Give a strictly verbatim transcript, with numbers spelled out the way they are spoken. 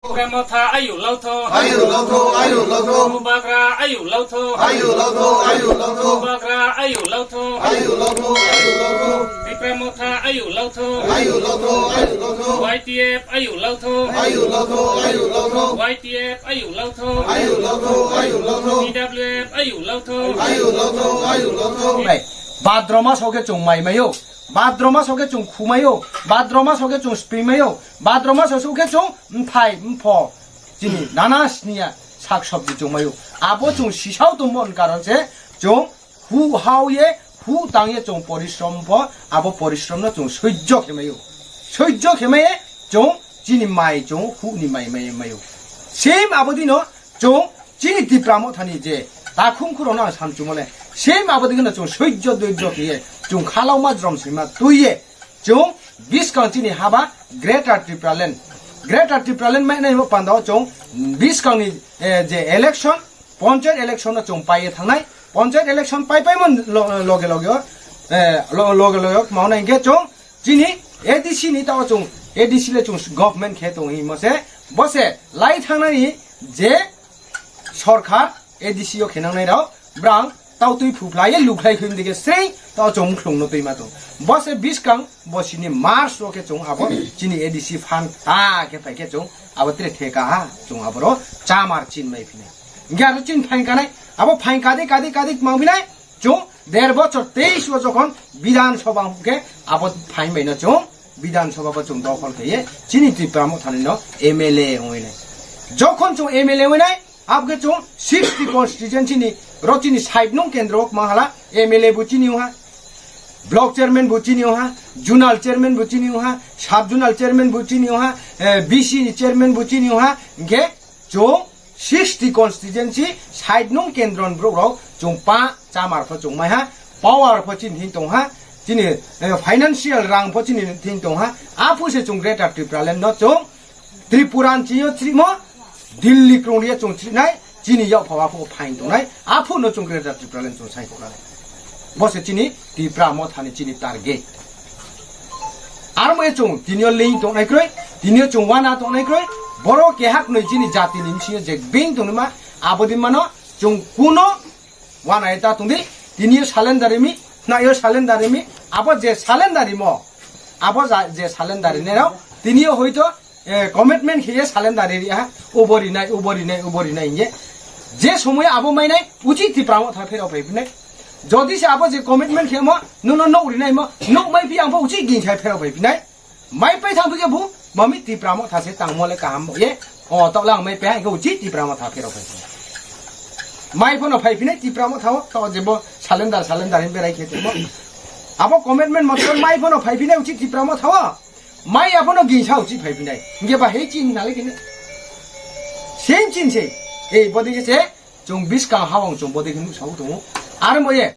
Tipra Motha ayu lautho. Ayu lautho, ayu lautho. Bubagra ayu lautho. Ayu lautho, ayu lautho. Bubagra ayu lautho. Ayu lautho, ayu lautho. Tipra Motha ayu lautho. Ayu lautho, ayu lautho. Y T F ayu lautho. Ayu lautho, ayu lautho. Y T F ayu lautho. Ayu lautho, ayu lautho. T W F ayu lautho. Ayu lautho, ayu lautho. Bai, Bhadra maso khe chwng mai maio. Bhadra maso khe chwng khu maio. Bhadra maso khe chwng spring maio. Bhadra maso khe chwng mphai, mpho, chini nana sniya sak sabji chwng maio. Abo chwng sisao tongmo ni karon se chwng hu hao ye, hu tang ye chwng porishrom pho, abo porishrom no chwng soijjo khe maio. Soijjo khe mai ye chwng chini mai chwng hu ni mai mai maio. Same abo dino chwng chini Tipra Mothani je takhum khuro no ang samchumo le, same abo dino chwng soijjo doijjo khe ye chwng khalauma jrom sima twi ye chwng biskang chini haba Greater Tipraland. Greater Tipraland mai nai panda o chwng biskang ni, eh, je election, panchayat election no chwng pai ye thangnai. Panchayat election pai pai mon lo-, loge loge o, eh, lo-, loge loge o mauna hinkhe chwng chini A D C ni tao chwng A D C le chwng government khe tong hi mo se, bo se lai thangnani je sorkar A D C o khenangnai rao brang tao twi phuphlai ye lukhlai khwim dige srei tao chwng mukhlung no twi ma tong. Bo se biskang bo sini March ro khe chwng abo chini A D C phan ta khe phai khe chwng abo tre theka ha chwng abo ro chamar chin mai phine. Hingke aro chin phain kanai abo phain kadi kadi kadi mang phine chwng der bochor teis o jokhon Bidhan Sabha hwnkhe abo phain bai no chwng Bidhan Sabha bo chwng dokhol khe ye chini Tipra Mothani no M L A wngwi nai. Jokhon chwng M L A wngwi nai, Abokhe chwng sixty constituency ni ro chini side nung kendro o kwmang hala M L A bo chini wngha, block chairman bo chini wngha, zonal chairman bo chini wngha, sub zonal chairman bo chini wngha, eh, B C ni chairman bo chini wngha, hingke chwng sixty constituency side nung kendro ni borok rok chwng pa chamar pho chwng maiha, power pho chini hin tongha, chini, eh, financial rang pho chini hin tongha, aphu se chwng Greater Tipraland no chwng Tripura ni chini o chrimo, Delhi krungri o chwng chrinai, chini yok phawa pho phain tongnai, aphu no chwng Greater Tipraland chwng sai tongnai. Bo se chini Tipra Mothani chini target. Aro mo chwng tini o lein tongnai kroi, tini o chwng wana tongnai kroi, boro kehak noi chini jati ni msio je bing tongma, abodi mano chwng kuno wana eta tongdi, tini o salendar rimi, na yo salendar rimi, abo je salendar rimo, abo ja-, je salendar rine rao, tini o hoito eh, commitment khe ye salendar ri ha, ubo rinai, ubo rinai, ubo rinai hinge. Je somoy abo mainai, uchi Tipra Motha pherao phai phinai. Jodi se abo je commitment khe mo, nono nok rinai mo, nok mai phi ang pho uchi gingsa pherao phai phinai. Mai pai thang phi khe bu, mami Tipra Motha se tangmo le kaham bo ye, o to lang mai pai ang khe uchi Tipra Motha pherao phai phinai. Mai phono phai phinai Tipra Motha o, to je bo salendar, salendar hin berai khe tongmo. Abo commitment motor mai phono phai phinai uchi Tipra Motha o. Mai abono gingsa uchi phai phinai. Hingke ba hei chin nalai kene. Same chin se. Ei, bodi khe se, chwng biskang hawang chwng bodi khe nuksa u tongo. Aro mo ye.